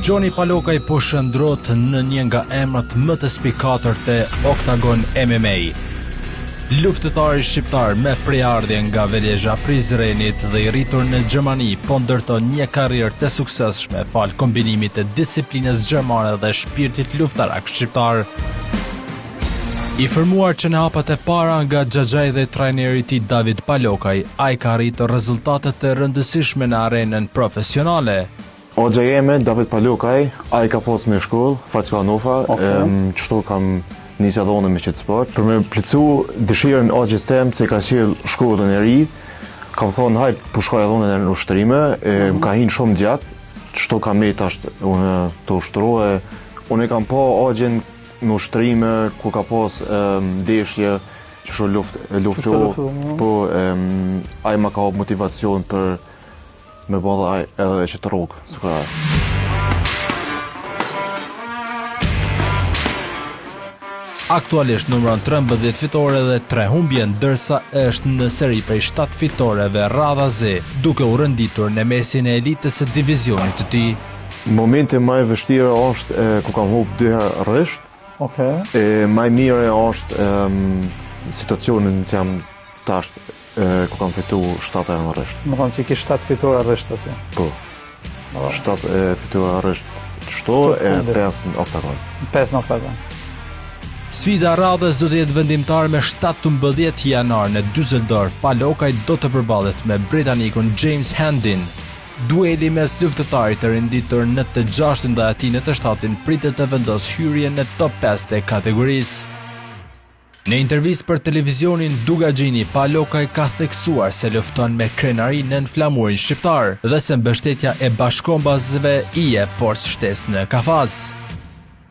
Gjoni Palokaj po shndërrohet në një nga emrat më të spikatur të Oktagon MMA. Luftëtari shqiptar me prejardhje nga Velezha Prizrenit dhe i rritur në Gjermani po ndërton një karrierë të suksesshme falë kombinimit të disiplinës gjermane dhe shpirtit luftarak shqiptar. I formuar që në hapat e para nga xhaxhai dhe trajneri i tij David Palokaj, ai ka arritur rezultate të rëndësishme në arenën profesionale. Axha jem, David Palokaj, ai ka pas një shkollë, Facka Nofa, okay. qështu kam nisë edhe unë me qëtë sport. Për me plotësu dëshirën axhës tem që ka qelë shkollën e ri, kam thonë, hajt, po shkoj edhe unë në ushtrime, e, më ka hinë shumë gjatë, qështu kam nejt tash unë të ushtru, e, unë e kam pa axhën në ushtrime, kur ka pas ndeshje, që luft, luftu, po, ai ma ka motivacion për me bo dhe ai edhe që të rrugë, së kërë. Aktualisht numëron 13 fitore dhe 3 humbje, ndërsa është në seri prej 7 fitoreve radhazi, duke u renditur në mesin e elitës së divizionit të tij. Momenti ma i vështirë është e, ku kam hup dy herë rresht. Okej. E ma i mirë është e, situacionin që jam tash e, ku kam fitu 7 herë në rresht. Me thonë që ki 7 fitore rresht aty. Po. 7 e, fitore rresht qështu e 5 në oktagon. 5 në oktagon. Sfida e radhës do të jetë vendimtare me 17 janar në Düsseldorf. Palokaj do të përballet me britanikun James Handin. Dueli mes luftëtarit të renditur në të gjashtin dhe atij në të shtatin pritet të vendosë hyrjen në top 5 të kategorisë. Në intervistë për televizionin Dukagjini, Palokaj ka theksuar se lufton me krenari nën flamurin shqiptar dhe se mbështetja e bashkombasve i jep forcë shtesë në kafaz.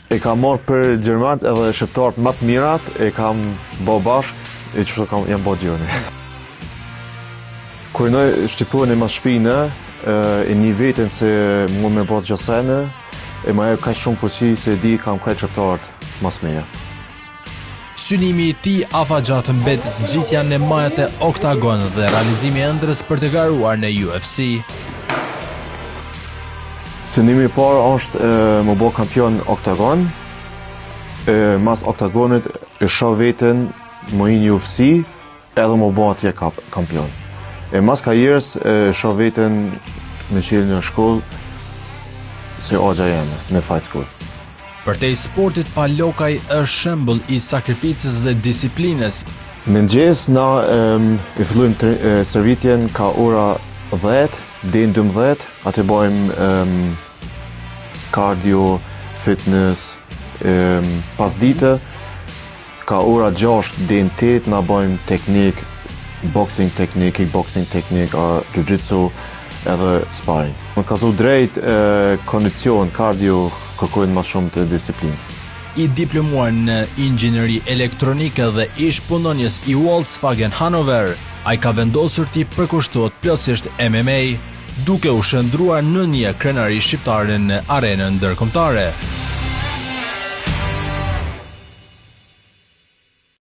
E kam marrë për gjermanët edhe shqiptarët më të mirat, e kam bo bashkë, e qështu kam, jam bo Gjoni. Kur noj shqiponjën mas shpine, e ni veten se mund me bo gjasene, e ma jep kaq shumë fuqi se e di kam krejt shqiptarët mas meje. Synimi i tij afatgjatë mbetet ngjitja në majat e Oktagon dhe realizimi i ëndrrës për të garuar në UFC. Synimi i parë është e, me bo kampion Oktagon, e, mas Oktagonit e shoh veten me hi në UFC edhe me bo atje kap, kampion. E mas karrierës e shoh veten me qelë një shkollë si axha jeme, në fight school. Përtej sportit, Palokaj është shembull i sakrificës dhe disiplinës. Mëngjes na e fillojmë stërvitjen ka ora 10 deri në 12, aty bëjmë cardio, fitness, pas dite ka ora 6 deri në 8 na bëjmë teknik, boxing teknik, kickboxing teknik, jiu-jitsu edhe sparring. Me të kallzu drejt, kondicion, cardio kërkojnë ma shumë të disiplinë. I diplomuar në inxhinieri elektronike dhe ish punonjës i Volkswagen Hannover, ai ka vendosur t'i përkushtohet plotësisht MMA, duke u shndërruar në një krenari shqiptare në arenën ndërkombëtare.